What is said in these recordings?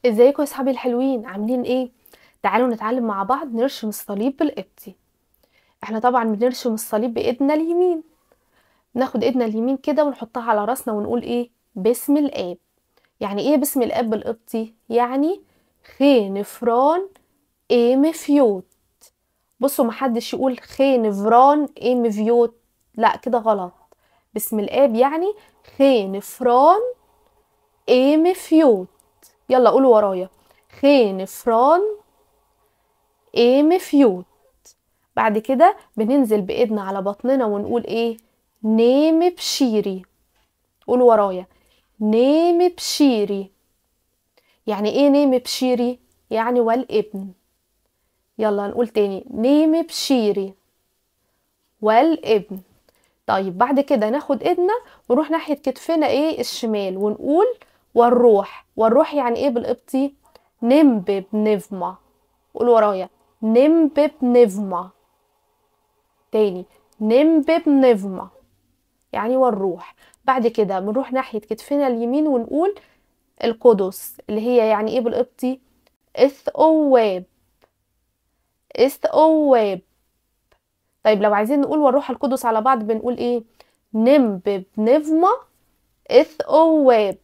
ازيكم يا اصحابي الحلوين، عاملين ايه؟ تعالوا نتعلم مع بعض نرشم الصليب بالقبطي. احنا طبعا بنرشم الصليب بايدنا اليمين، ناخد ايدنا اليمين كده ونحطها على راسنا ونقول ايه؟ باسم الاب. يعني ايه باسم الاب بالقبطي؟ يعني خينفران ايمفيوت. بصوا، محدش يقول خينفران ايمفيوت، لا كده غلط. باسم الاب يعني خينفران ايمفيوت. يلا قولوا ورايا، خينفران ايمفيوت. بعد كده بننزل بايدنا على بطننا ونقول ايه؟ نيم بشيري. قولوا ورايا، نيم بشيري. يعني ايه نيم بشيري؟ يعني والابن. يلا نقول تاني، نيم بشيري والابن. طيب بعد كده ناخد ايدنا ونروح ناحية كتفنا ايه؟ الشمال، ونقول والروح. والروح يعني ايه بالقبطي؟ نمب بنفما. قول ورايا، نمب بنفما. تاني، نمب بنفما يعني والروح. بعد كده بنروح ناحية كتفنا اليمين ونقول القدس، اللي هي يعني ايه بالقبطي؟ اث اواب. اث اواب. طيب لو عايزين نقول والروح القدس على بعض بنقول ايه؟ نمب بنفما اث اواب.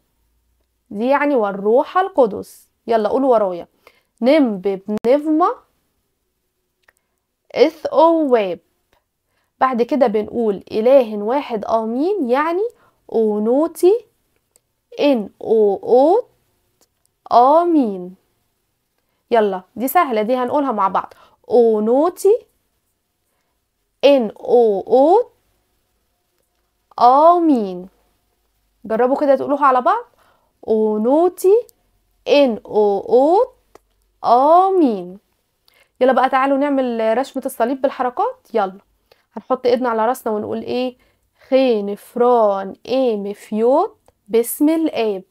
دي يعني والروح القدس. يلا قولوا ورايا، نمب بنفما اث اواب. بعد كده بنقول إله واحد آمين، يعني أونوتي إن أو أوت آمين. يلا دي سهلة، دي هنقولها مع بعض، أونوتي إن أو أوت آمين. جربوا كده تقولوها على بعض، أونوتي إن أو أوت آمين. يلا بقى تعالوا نعمل رسمة الصليب بالحركات. يلا هنحط ايدنا على راسنا ونقول ايه؟ خينفران ايمفيوت باسم الاب.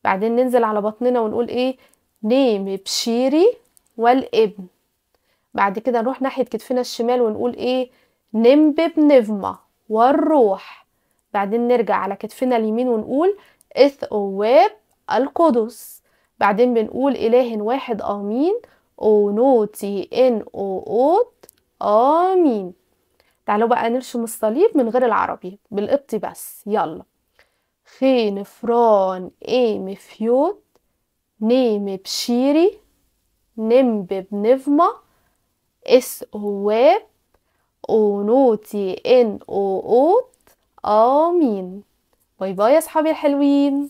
بعدين ننزل على بطننا ونقول ايه؟ نيم بشيري والابن. بعد كده نروح ناحية كتفنا الشمال ونقول ايه؟ نمب بنفما والروح. بعدين نرجع على كتفنا اليمين ونقول اث اواب القدس. بعدين بنقول إله واحد آمين، أونوتي إن أو أوت آمين. تعالوا بقى نرسم الصليب من غير العربي، بالقبطي بس. يلا، خينفران ايمفيوت نيم بشيري نمب بنفما اس اواب أونوتي إن أو أوت آمين. bye bye يا صحابي الحلوين.